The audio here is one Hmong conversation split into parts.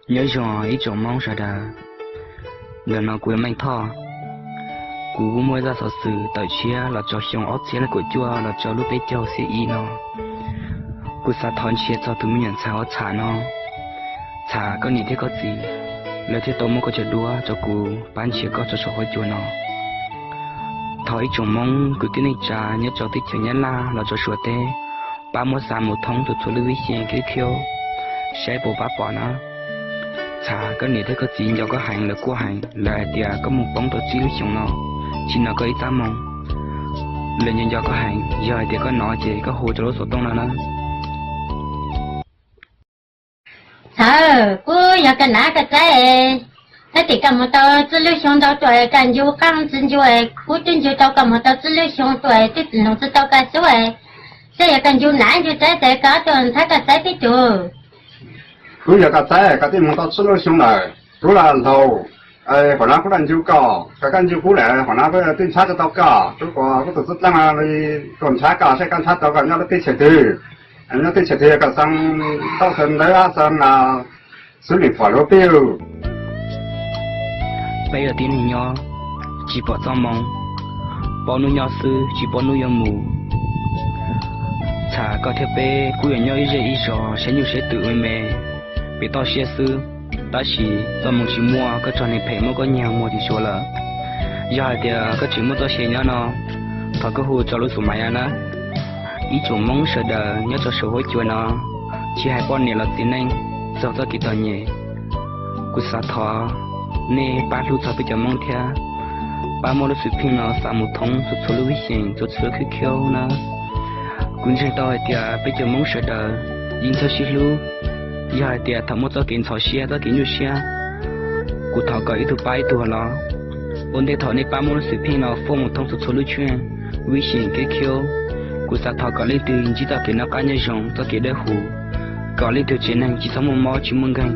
Nyob zoo ib tsoom Hmoob sawv daws, ntawm no kuv yog Meej Thoj. Kuv kuj muaj zaj xov xwm tawm tshiab los txog xyoo ob txhiab kaum cuaj los txog lub peb caug xiab ib no. Kuv xav thov nrhiav txog tus me nyuam ntxhais uas Txham no. Txham, koj niam thiab koj txiv lawv thiaj tau muab koj cov duab rau kuv pab nrhiav koj txog saum huab cua no. Thov ib tsoom Hmoob kwv tij neej tsa nyob rau teb chaws Nyab Laj los txog Suav teb pab muab xa mus thoob txhua txhua lub vib xyeem qhib khiub saib puas pab pom na. Txham, koj niam thiab koj txiv nco koj heev, lawv quaj heev, lawv hais tias koj mus poob tau tsib lub xyoos no, tsis hnov koj ib txaj moo. Lawv nco nco koj heev, yog hais tias koj hnov ces koj hu rau lub xov tooj no na. Txham, kuv yog koj niam koj txiv, tab sis koj mus tau tsib lub xyoo ntau tuaj, koj ncu qab tsis ncu, kuv twb ncu tau koj mus tau tsib lub xyoo tuaj twb tsis noog tsis tau koj xyuas, saib yog koj ncu niam ncu txiv ces koj tuaj ntxhab koj txiv tib tug. Kuv yog koj txiv, koj twb mus tau tsib lub xyoo lawm, kuv los laus, qhov no kuv los ncu koj, koj ncu kuv lawm, qhov no kuv twb ntxhab tsis tau koj, kuv tus tub leej tuaj ntxhab koj, saib koj ntxhab tau koj nyob lub teb chaws twg. Nyob teb chaws twg koj xeem, tau xeem ntawv, xeem xub nim pom lub pib. Peb yog tib neeg nyob tsis pom txoj moo, paub hnub nyob xwb tsis paub hnub yuav mus. Txham, koj thiab peb kuj yuav nyob ib zej ib zos saib nyuj saib twm me me, pem toj siab xwb, tab sis txoj moo tsis muaj, koj txoj neeg phem muab koj nyiag mus tim Suav lawm. Yog hais tias koj tseem muaj txoj sia nyob no, thov koj hu rau lub xus maiv no na. Ib tsoom Hmoob sawv daws nyob rau saum huab cua no, tsis hais poj niam los txiv neej, txog txoj kev txom nyem, kuv xav thov nej pab hlub txog peb cov Hmoob thiab, pab muab lub xwm pheej no xa mus thoob txhua txhua lub vib xyeem txhua txhua lub khib khiub na. Kuv ntseeg tau hais tias peb cov Hmoob sawv daws yeej txawj sib hlub. Yog hais tias thaum muaj txoj kev ntxhov siab txoj kev nyuaj siab, kuv thov kom ib tug pab ib tug los. Ua ntej thaum nej pab muab lub xwm pheej no faus mus thoob txhua txhua lub tsheej, vib xyeem khib khiub, kuv xav thov kom leej twg ntsib txoj kev noj qab nyob zoo txoj kev dawb huv, kom leej twg tsev neeg tsis txhob muaj mob tsis muaj nkeeg.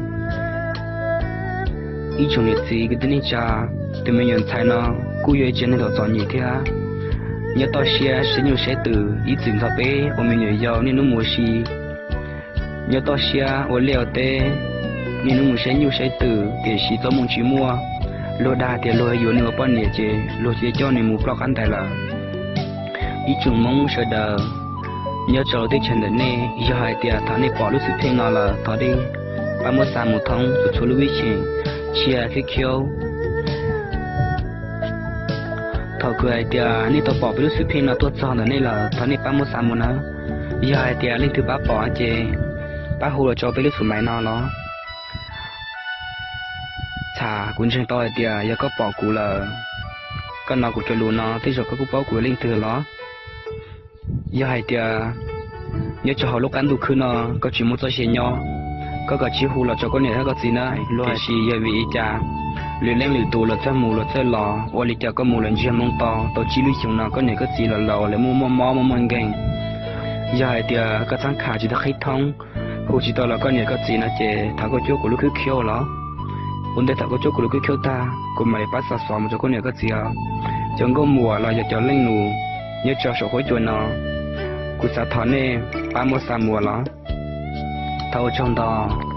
Ib tsoom niam txiv kwv tij neej tsa, tus me nyuam ntxhais no kuj yog ib tsev neeg txom txom nyem thiab. Nyob toj siab saib nyuj saib twm ib txwm ntxhov peb ua me nyuam yaus niaj hnub mus ua si. Nyob toj siab ua liaj ua teb niaj hnub mus saib nyuj saib twm tiam sis txoj moo tsis muaj. Luag dag tias luag yuav nws ua poj niam ces luag cia coj nws mus ploj qab ntais lawm. Ib tsoom Hmoob sawv daws nyob rau teb chaws ntawm nej, yog hais tias thaum nej pom lub xwm pheej no lawm thov nej pab muab xa mus thoob txhua txhua lub vib xyeem, txhua khib khiub. Thaum kuv hais tias nej tau pom peb lub xwm pheej no tuaj txog ntawm nej lawm thov nej pab muab xa mus na. Yog hais tias leej twg pab pom ces pab hu los rau peb lub xus maiv no los. Txham, kuv ntseeg tau hais tias yog koj pom kuv lawm, koj hnov kuv cov lus no tej zaum koj kuj paub kuv yog leej twg los. Yog hais tias nyob rau hauv lub qab ntuj khwb no koj tsis muaj txoj sia nyob, koj kav tsij hu los rau koj niam thiab koj txiv na. Tiam sis yog vim li cas lwm leej lwm tus luag txawj mus luag txawj los, ua li cas koj mus lawm ntsiag moo to tau tsib lub xyoos no koj niam koj txiv los laus lawv muaj muaj mob muaj muaj nkeeg. Yog hais tias koj txhab kha tsis tau qhib thoob, hu tsis tau los koj niam koj txiv no ces thov koj cuab kuv lub khwb khiub los. Ua ntej thaum koj cuab kuv lub khwb khiub tag kuv mam li pab xa xov mus rau koj niam koj txiv os. Cov nkauj muam los yog cov leej nus nyob rau saum huab cua no, kuv xav thov nej pab muab xa mus los. Thov ua tsaug ntau.